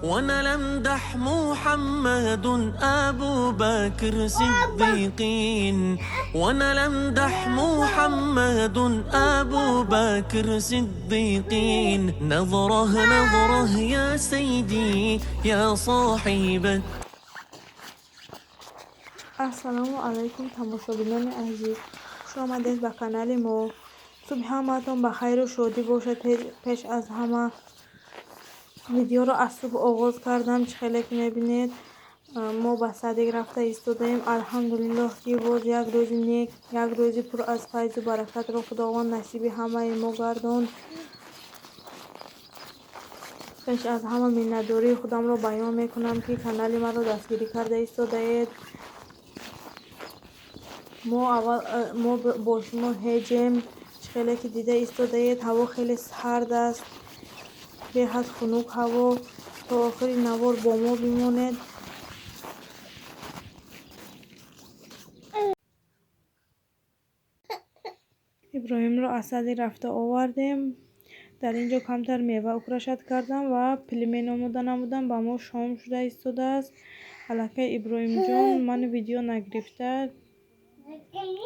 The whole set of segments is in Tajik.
وانا لمدح محمد ابو بكر صديقين، وانا لمدح محمد ابو بكر صديقين. نظره نظره يا سيدي يا صاحب. Ассалому алайкум, тамошобинони азиз, хуш омадед ба канали мо. Субҳи ҳамаатон ба хайру шодӣ бошад. Пеш аз ҳама видеоро аз субҳ оғоз кардам. Чӣ хеле ки мебинед, мо ба садик рафта истодаем. Алҳамдулиллоҳ, ки боз як рӯзи нек, як рӯзи пур аз файзу баракатро Худованд насиби ҳамаи мо гардонд. Пеш аз ҳама миннатдории худамро баён мекунам, ки канали маро дастгирӣ карда истодаед. Мо аввал мо бо шумо ҳеҷем. Чӣ хеле ки дида истодаед, ҳаво хеле сард аст, беҳад хунук ҳаво. То охири навор бо мо бимонед. Иброҳимро аз садик рафта овардем. Дар ин ҷо камтар мева украшать кардам ва пельмен омода намудам. Ба мо шом шуда истодааст. Аллакай Иброҳимҷон мани видео нагирифта,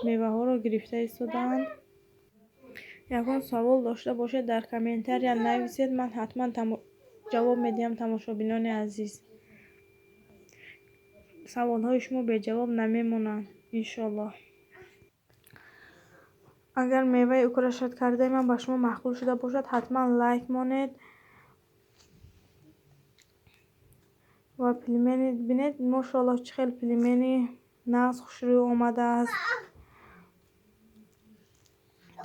меваҳоро гирифта истодаанд. Ягон савол дошта бошед, дар комментария нависед, ман ҳатман ҷавоб медиҳам. Тамошобинони азиз, саволҳои шумо беҷавоб намемонанд, иншоллоҳ. Агар меваи украшать кардаи ман ба шумо маъқул шуда бошад, ҳатман лайк монед ва пельмени бинед. Мошоаллоҳ, чӣ хел пельмени нағз хушрӯй омадааст.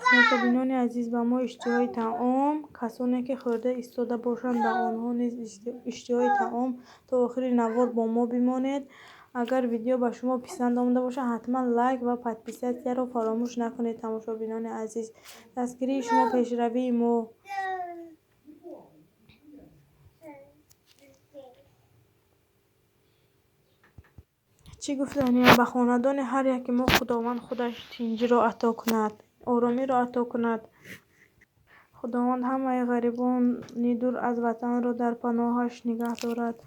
Тамошобинони азиз, ба мо иштиҳои таом. Касоне ки хӯрда истода бошанд, ба онҳо низ иштиҳои таом. То охири навор бо мо бимонед. Агар видео ба шумо писанд омада бошад, ҳатман лайк ва подписатсияро фаромӯш накунед. Тамошобинони азиз, дастгирии шумо пешравии мо. Чӣ гуфтаниям, ба хонадони ҳар яке мо Худованд худаш тинҷиро ато кунад, оромиро ато кунад. Худованд ҳамаи ғарибони дур аз ватанро дар паноҳаш нигаҳ дорад.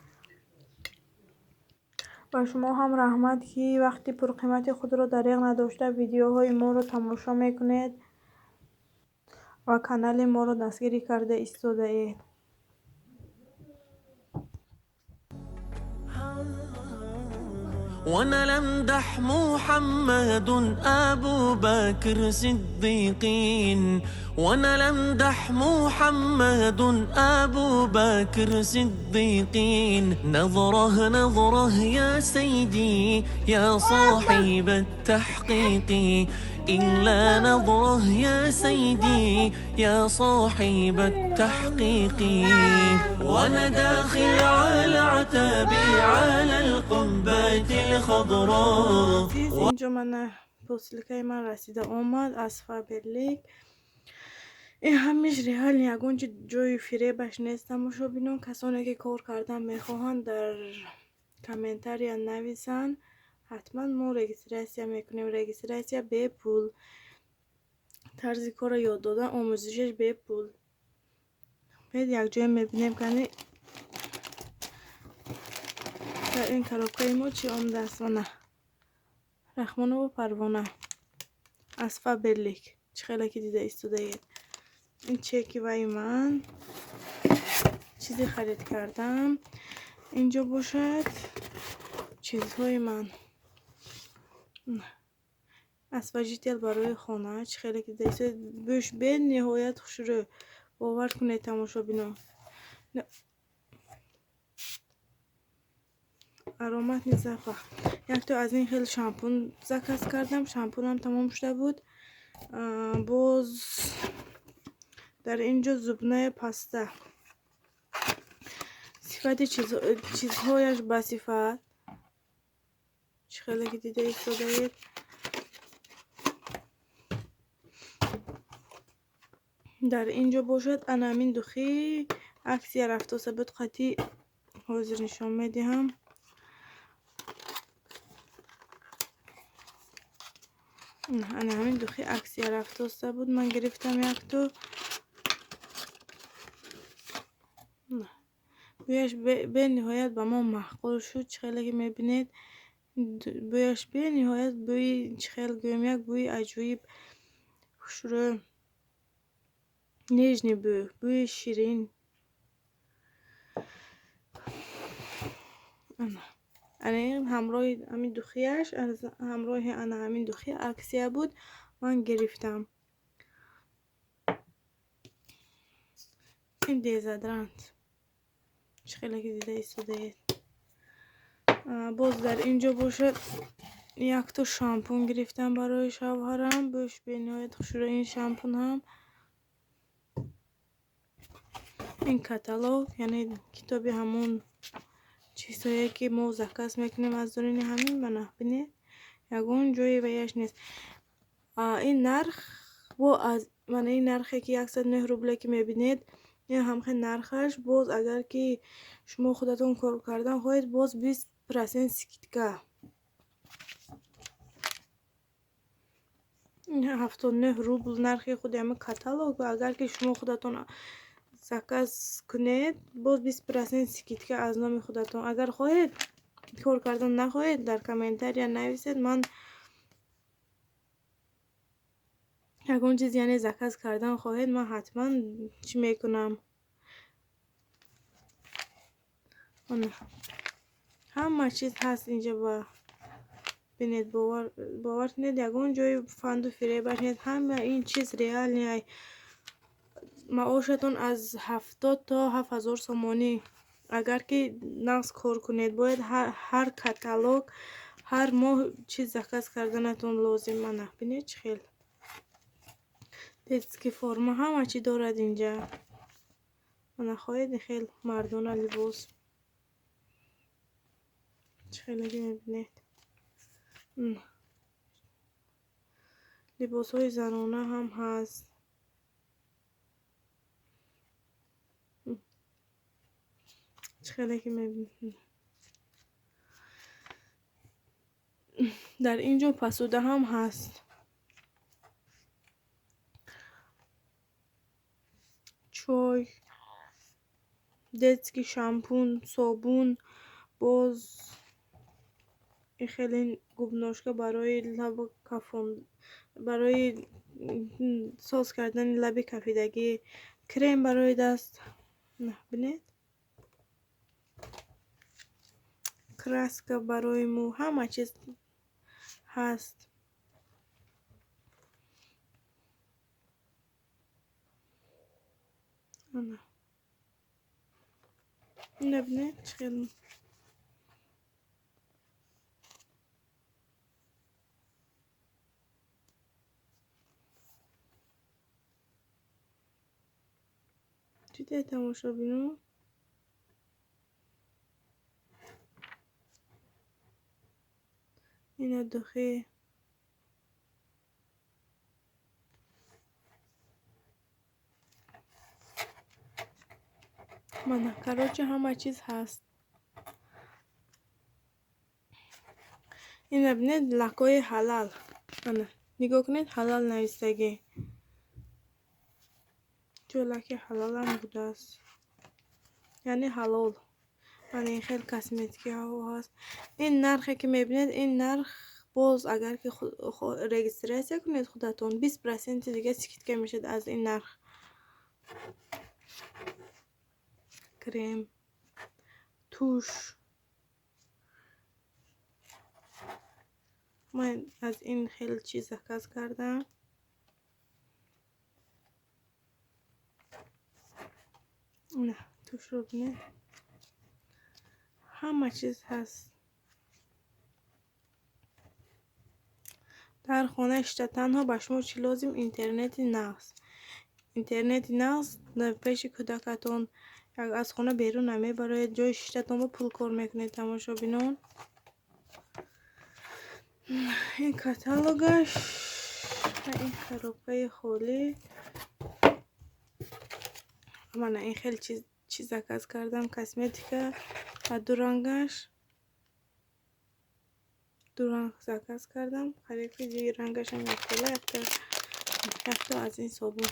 Ба шумо ҳам раҳмат, ки вақти пурқимати худро дареғ надошта, видеоҳои моро тамошо мекунед ва канали моро дастгирӣ карда истодаед. وانا لمدح محمد ابو بكر صديقين، وانا لمدح محمد ابو بكر صديقين. نظره نظره يا سيدي يا صاحب التحقيق، إلا نظره يا سيدي يا صاحب التحقيق. وانا داخل على عتابي على القبة الخضراء. Инҷо мана посилкаи ман расида омад аз Фаберлик. Ин ҳамиш реально, ягон чи ҷои фиребаш нест. Тамошобинон, касоне ки кор кардан мехоҳанд, дар комментария нависанд, ҳатман мо регистрация мекунем. Регистрация бепул, тарзи корро ёд додан, омӯзишаш бепул. Бед, якҷоя мебинем, кани дар ин коробкаи мо чӣ омадааст. Мана Рахмонову Парвона аз Фаберлик. Чӣ хеле ки дида истодаед, ин чеки ваи ман, чизе харид кардам. Инҷо бошад чизҳои ман, освежитель барои хона. Чӣ хеле ки дида истодаед, бӯш бениҳоят хушрӯ, бовар кунед, тамошобинон, ароматный запах. Якто аз ин хел шампун заказ кардам, шампунам тамом шуда буд. Боз дар ин ҷо зубная паста. Сифати чизҳояш ба сифат, чӣ хеле ки дида истодаед. Дар ин ҷо бошад ана ҳамин духи, акция рафтоса буд қатӣ, ҳозир нишон медиҳам. Ана ҳамин духи акция рафтоста буд, ман гирифтам якто. Бӯяш бениҳоят ба мо маъқул шуд. Чӣ хеле ки мебинед, бӯяш бениҳоят бӯи чӣ хел гӯем, як бӯи аҷоиб, хушрӯ, нежный бӯ, бӯи ширин. Ана ин ҳамроҳи ҳамин духияш, ҳамроҳи ана ҳамин духия аксия буд, ман гирифтам. Ин дезодорант чӣ хеле ки дида истодаед. Боз дар ин ҷо бошад якто шампун гирифтам барои шавҳарам. Бӯш бениҳоят хушрӯ ин шампун ҳам. Ин каталог, яъне китоби ҳамон чизҳое ки мо заказ мекунем аз дурини ҳамин. Мана бинед, ягон ҷое ваяш нест. Ин нарх бо аз мана ин нархе ки 109 рубле ки мебинед, ин ҳамхел нархаш. Боз агар ки шумо худатон кор кардан хоҳед, боз 20% скидка. 79 рубл нархи худи ҳамин каталог. Агар ки шумо худатон заказ кунед, боз 20% скидка аз номи худатон. Агар хоҳед, кор кардан нахоҳед, дар комментария нависед, ман ягон чиз яъне заказ кардан хоҳед, ман ҳатман чӣ мекунам. Ҳама чиз ҳаст инҷа, ба бинед, бовар кунед, ягон ҷои фанду фиребаш нест. Ҳама ин чиз реальный. Маошатон аз 70 то 7000 сомонӣ. Агар ки нағз кор кунед, бояд ҳар каталог, ҳар моҳ чиз заказ карданатон лозим. Мана бинед чӣ хел детский форма ҳама чӣ дорад инҷа. Мана хоҳед хел мардона либос, чӣ хеле мебинед, либосҳои занона ҳам ҳаст. Чӣ хеле ки мебинед, дар ин ҷо пасуда ҳам ҳаст. Чой, детский шампун, собун, боз ин хеле губношка барои лабу кафон, барои соз кардани лаби кафидагӣ, крем барои даст. Бинед, краска барои мӯ, ҳама чиз ҳаст. Ина бинед чӣ хел дидед, тамошобино. Ина духи, мана, короче, ҳама чиз ҳаст. Ина бинед, лакҳои ҳалал. Мана нигоҳ кунед, ҳалал навистагӣ. Ҷо лаки ҳалалам будааст, яъне ҳалол. Мана ин хел косметикаҳо ҳаст. Ин нархе ки мебинед, ин нарх боз агар ки регистрация кунед худатон, 20% дига скидка мешавад аз ин нарх. Крем, туш, ман аз ин хел чиз заказ кардам. На тушро бинед, ҳама чиз ҳаст. Дар хона шита танҳо ба шумо чӣ лозим? Интернети нағз. Интернети нағз пеши кӯдакатон, аз хона берун намебароед, ҷои шиштатон бо пул кор мекунед, тамошобинон. Ин каталогаш ва ин коробкаи холӣ. Мана ин хел чиз заказ кардам, косметика ва ду рангаш, ду ранг заказ кардам. Қариб ки рангашам якхела, якто аз ин собун.